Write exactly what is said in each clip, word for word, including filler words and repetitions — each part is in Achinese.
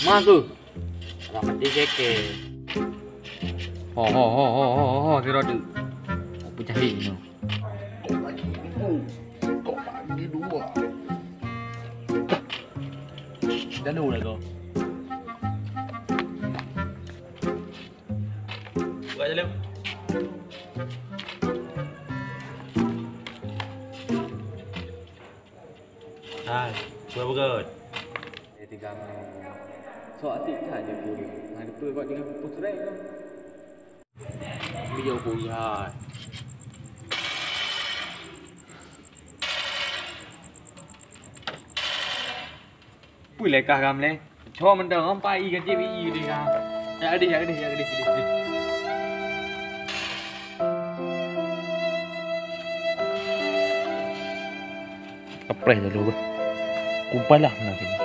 Ma keuh. Alah mati keke. Ho, ho, ho, ho, ho, ho, sira tu. Peucahi nyoe. Kok lagi? Kok lagi dua? Dah dua dah kau. Buka je lem. Hai, buat apa kau? Eh, tiga mah. Sok atik that je pun. Ngan depan kau tinggal pupus rek tu. Beliau pun lihat. Pui lekah gam leh. Cho mantong, ampai i ka cit i deh ka. Ya deh, ya deh, ya deh, deh, deh. Kapreh lalu bah. Kumpalah mana sini.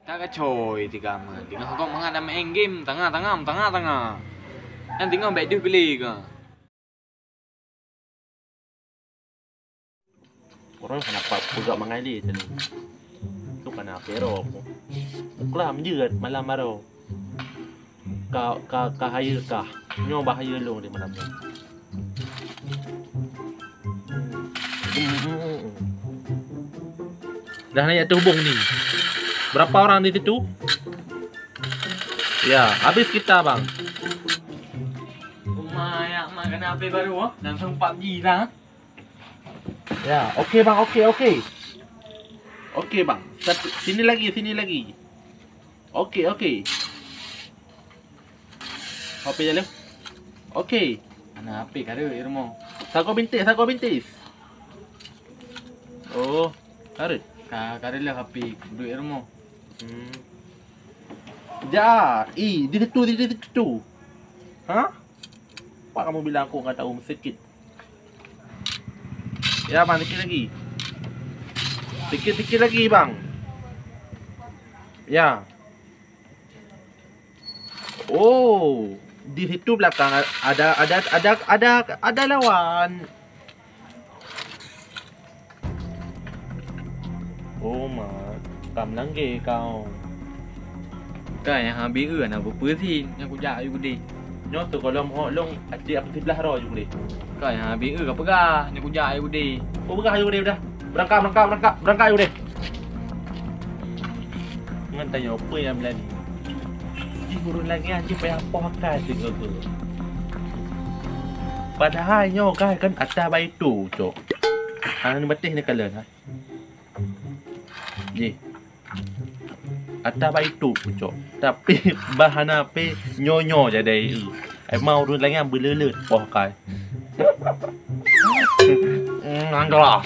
Tak kacoi tiga mah. Tengah kong mangat dah main game. Tengah, tengah, tengah, tengah. Yang tengah baik deh pilih ke. Orang kenapa peugah mangai lé tadi? Tu kana apero aku. Uklam jeuet malam baroe. Ka, ka, ka hayeue kah? Nyoe bah hayeue lôn di malam nyoe. Dah naik atas bong ni. Berapa orang di situ? Ya, habis kita, Bang. Rumah ayak mak kena H P baru, oh. Langsung pub G lah. Ya, oke, Bang, oke, oke. Oke, Bang. Satu, sini lagi, sini lagi. Oke, oke. H P jaleh. Oke. Ana H P ka rhot di rumoh. Sagoe bintis, sagoe bintis. Oh, ka rhot. Ka, ka rhot lah H P, duek di rumoh. Hmm. Ja, i, di situ, di, di situ. Ha? Pak kamu bilang aku nggak tahu mesikit. Ya, Bang, sikit lagi. Sikit-sikit lagi, Bang. Ya. Oh, di situ belakang ada, ada, ada, ada, ada lawan. Oh, mak, kam langge kau. Kai nyang habéh eu hana peue-peue cit, nyang kujak ayue keudeh. Nyoe teuh gohlom hok lôn, até apui siblaih droe ayue keudeh. Kai nyang habéh eu ka peugah, nyang kujak ayue keudeh. Oh, peugah ayue keudeh dah. Beurangkat, beurangkat, beurangkat, beurangkat ayue keudeh. Ngon tanyoe peue nyang beulani. Jih ureueng lagèe nyan jih payah poh akai sigoe-goe. Padahai nyoe kai kan ata baitu, cok. Hana neubatéh neukalon, ha. Jih. Ata baitu, cok. Tapi bah hana pé nyoe-nyoe jadai. Emang ureueng lagèe nyan beuleuleut poh akai. Hmm, anggola.